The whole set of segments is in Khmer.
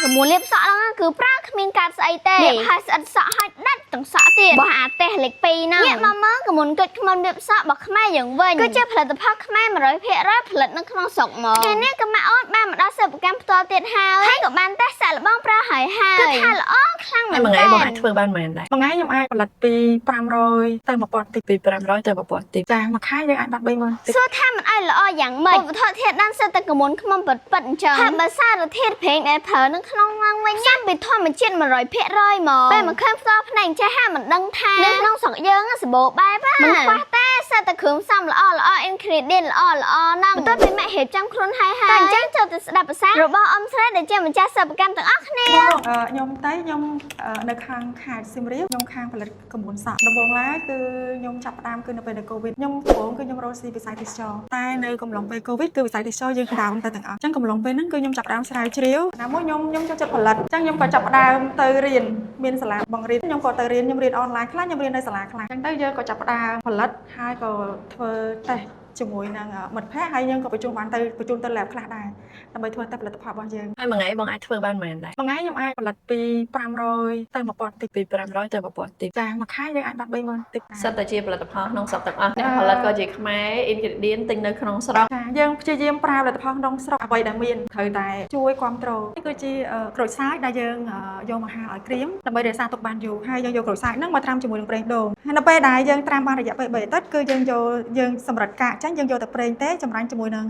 ក្រមួនលាបសក់ហ្នឹងគឺប្រើគ្មានកាត់ស្អីទេលាបហើយស្អិតសក់ហើយដាច់ទាំងសក់ទៀតបោះអាតេសលេខ2ហ្នឹងងាកមកមើលក្រមួនគុជខ្មុំលាបសក់របស់ខ្មែរយើងវិញគឺជាផលិតផលខ្មែរ100%ផលិតនៅក្នុងស្រុកមកថ្ងៃនេះក៏ម៉ាក់អូនបានមកដល់សិប្បកម្មផ្ទាល់ទៀតហើយហើយក៏បានតេស្តសាកល្បងប្រើហើយហើយគឺថាល្អខ្លាំងមែ ហើយ ន មួយថ្ងៃបង ទែន អាចធ្វើបានប៉ុន្មានដែរ មួយថ្ងៃខ្ញុំអាចផលិតពី500ទៅ1000ទីប ពី500ទៅ1000ទីប ចាមួយខែយើងអាចបាត់30000ទីប សួរថាមិនឲ្យល្អយ៉ាងម៉េចវត្ថុធាតុដើមសិតតែក្រមួនខ្មុំពិតពិតអញ្ចឹងហើយបើសារធាតុប្រេងដែលប្រើនៅក្នុងឡើងវិញញ៉ាំពីធម្មជាតិ100%មកពេលមកឃើញផ្ទាល់ភ្នែកចេះហាមិនដឹងថានៅក្នុងស្រុកយើងសម្បូរបែបមិនខ្វះទេសិតតែគ្រឿងផ្សំល្អល្អ ingredient ល្អល្អហ្នឹងបន្ទាប់ពីម៉ាក់រៀបចំខ្លួនហើយហើយតែអញ្ចឹងចូលទៅស្ដាប់ប្រសាសន៍របស់អ៊ំស្រីដែលជាម្ចាស់សិប្បកម្មទាំងអស់គ្នា បងខ្ញុំតៃខ្ញុំនៅខាងខេត្តសៀមរាបខ្ញុំខាងផលិតក្រមួនសក់ដំបូងឡើយគឺខ្ញុំចាប់ផ្ដើមគឺនៅពេលដែល COVID ខ្ញុំដំបូងគឺខ្ញុំរកស៊ីវិស័យទេសចរណ៍តែនៅកំឡុងពេល COVID គឺវិស័យទេសចរណ៍យើង down ទៅទាំងអស់អញ្ចឹងកំឡុងពេលហ្នឹងគឺខ្ញុំចាប់ផ្ដើមស្រាវជ្រាវណាមួយខ្ញុំខ្ញុំចូលចិត្តផលិតអញ្ចឹងខ្ញុំក៏ចាប់ផ្ដើមទៅរៀនមានសាលាបង្រៀនខ្ញុំក៏ទៅរៀនខ្ញុំរៀនអនឡាញខ្លះខ្ញុំរៀននៅសាលាខ្លះអញ្ចឹងទៅយើងក៏ចាប់ផ្ដើមផលិតហើយក៏ធ្វើតេស្តជាមួយនឹងមិត្តភ័ក្តិហើយយើងក៏បញ្ជូនបានទៅបញ្ជូនទៅ lab ខ្លះដែរដើម្បីធ្វើតេស្តផលិតផលរបស់យើង ហើយមួយថ្ងៃបងអាចធ្វើបានប៉ុន្មានដែរ មួយថ្ងៃខ្ញុំអាចផលិតពី500ទៅ1000ទីប ពី500ទៅ1000ទីប ចាមួយខែយើងអាចបាត់30000ទីប សិតតែជាផលិតផលក្នុងស្រុកទាំងអស់អ្នកផលិតក៏ជាខ្មែរ ingredient ទិញនៅក្នុងស្រុក ចាយើងព្យាយាមប្រើផលិតផលក្នុងស្រុកអ្វីដែលមានត្រូវតែជួយគ្រប់គ្រងនេះគឺជាក្រូចសើចដែលយើងយកមកហាលឲ្យក្រៀមដើម្បីរក្សាទុកបានយូរហើយយើងយកក្រូចសើចហ្នឹងមកត្រាំជាមួយនឹងប្រេងដូងហើយនៅពេលដែលយើងត្រាំបានរយៈពេល3អាទិត្យគឺយើងយកយើងសម្រិតកាកចាញ់យើងយកទៅប្រេងទេចម្រាញ់ជាមួយនឹង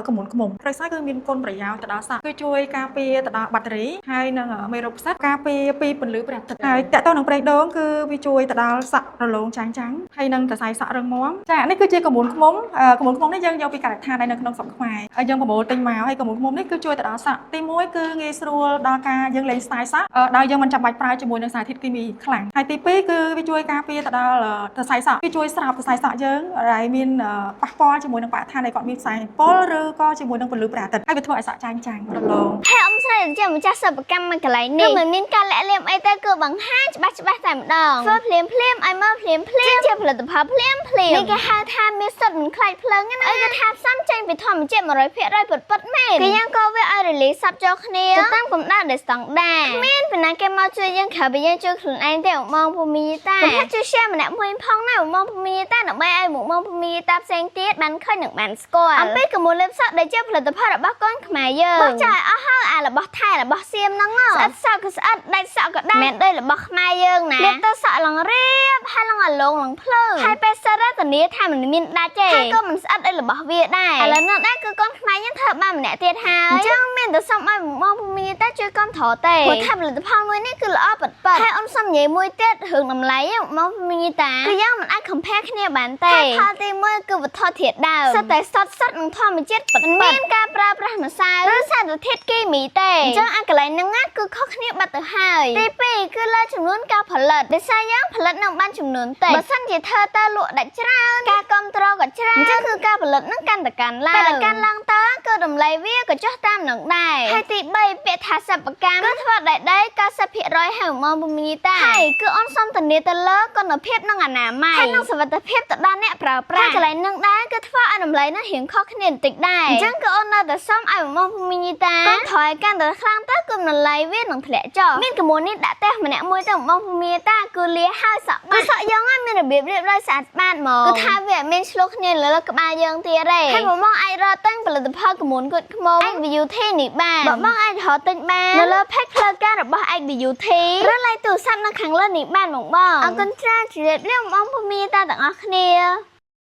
ក្រមួនឃ្មុំក្រូចសើចគឺមានគុណប្រយោជន៍ទៅដល់សក់គឺជួយការពារទៅដល់បាក់តេរីហើយនិងមេរោគផ្សិតការពារពីពន្លឺព្រះអាទិត្យហើយតកតទៅនឹងប្រេងដូងគឺវាជួយទៅដល់សក់រលោងចាញ់ចាំងហើយនិងសរសៃសក់រឹងមាំចានេះគឺជាក្រមួនឃ្មុំក្រមួនឃ្មុំនេះយើងយកពីការដ្ឋានដែលនៅក្នុងស្រុកខ្មែរហើយយើងប្រមូលទិញមកហើយក្រមួនឃ្មុំនេះគឺជួយទៅដល់សក់ទី1គឺងាយស្រួលដល់ការយើងលេងស្ទាយសក់ដោយយើងមិនចាំបាច់ប្រើជាមួយនឹងសារធាតុគីមីខ្លាំងហើយទី2គឺវាជួយការពារទៅដល់សរសៃសក់វាជួយស្រោបសរសៃសក់យើងដែលមានប៉ះពាល់ជាមួយនឹងបរិស្ថានដែលគាត់មានផ្សែងពុលឬក៏ជាមួយនឹងពន្លឺព្រះអាទិត្យហើយវាធ្វើឲ្យសក់ចាញ់ចាំងរលោង ហើយអ៊ំស្រីដែលជាម្ចាស់សិប្បកម្មមួយកន្លែងនេះគឺមិនមានការលាក់លៀមអីទេគឺបង្ហាញច្បាស់ច្បាស់តែម្ដងធ្វើភ្លាមភ្លាមឲ្យមើលភ្លាមភ្លាមជាផលិតផលភ្លាមភ្លាមនេះគេហៅថាមានសុទ្ធមិនខ្លាចភ្លើងណាអីគេថាផ្សំចេញពីធម្មជាតិ100%ពិតពិតមែនគេយ៉ាងក៏វាឲ្យរលាយសັບចូលគ្នាទៅតាមកម្ដៅដែលស្តង់ដារគ្មានពីណាគេមកជួយយើងក្រៅពីយើងជួយខ្លួនឯងទេបងភូមិតាកុំភ្លេចជួយ share ម្នាក់មួយផងណាបងភូមិតាដើម្បីឲ្យបងភូមិតាផ្សេងទៀតបានឃើញនិងបានស្គាល់អំពីក្រមួនលាបសក់ដែលជាផលិតផលរបស់កូនខ្មែរយើងបោះចាយអស់ហើយអារបស់ថៃរបស់សៀមហ្នឹងស្អិតសក់ក៏ស្អិតដាច់សក់ក៏ដាច់មិនដូចរបស់ខ្មែរយើងណាលាបទៅសក់ឡើងរៀបហើយឡើងអាឡងឡើងភ្លឺហើយពេលសិតធានាថាមិនមានដាច់ទេហើយក៏មិនស្អិតដូចរបស់វាដែរឥឡូវនេះដែរគឺកូនខ្មែរយើងធ្វើបានម្នាក់ទៀតហើយអញ្ចឹងមានតែសុំឲ្យបងភូមិតាជួយគាំទ្រទេព្រោះថាផលិតផលមួយនេះគឺល្អពិតពិតហើយអូនសុំនិយាយមួយទៀតរឿងតម្លៃបងភូមិតាគឺយើងមិនអាច compare គ្នាបានទេហើយផលទី1គឺវត្ថុធាតុដើមសុទ្ធតែសុទ្ធសុទ្ធនឹងធម្មជាតិពិតមិនមានការប្រើប្រាស់ម្សៅឬសារធាតុគីមីទេអញ្ចឹងអាកន្លែងហ្នឹងណាគឺខុសគ្នាបាត់ទៅហើយទី2គឺលើចំនួនការផលិតដោយសារយើងផលិតនឹងបានចំនួនតិចបើសិនជាធ្វើទៅលក់ដាច់ច្រើនការគ្រប់គ្រងក៏ច្រើនអញ្ចឹងគឺការផលិតហ្នឹងកាន់តែកើនឡើងពេលដែលកើនឡើងទៅគឺតម្លៃវាក៏ចុះតាមនឹងដែរហើយទី3ពាក្យថាសិប្បកម្មគឺធ្វើដីដី90%ហើយមកពមីតាហើយគឺអូនសុំធានាទៅលើគុណភាពនិងអនាម័យហើយនិងសុវត្ថិភាពទៅដល់អ្នកប្រើប្រាស់ហើយកន្លែងនឹងដែរគឺធ្វើឲ្យតម្លៃហ្នឹងរៀងខុសគ្នាបន្តិចដែរអញ្ចឹងគឺអូននៅតែសុំឲ្យមកពមីតាកូនថយកាន់តែខ្លាំងទៅគឺតម្លៃវានឹងធ្លាក់ចុះមានក្រមួននេះដាក់ផ្ទះម្នាក់មួយទៅមកពមីតាគឺលាហើយសក់បាត់គឺសក់យើងហ្នឹងមានរបៀបរៀបរយស្អាតស្បាតមកគឺថាវាអត់មានឆ្លុះគ្នាលើក្បាលយើងទៀតទេហើយមកមកអាចរកទិញផលិតផលក្រមួនគុជខ្មុំ Egg Beauty នេះបានបើមកអាចរកទិញបាននៅលើ page ផ្លូវការរបស់ Egg Beauty ឬលេខទូរស័ព្ទនៅខាងលើនេះបានបងបងអរគុណច្រើនជម្រាបលាបងភូមិតាទាំងអស់គ្នា។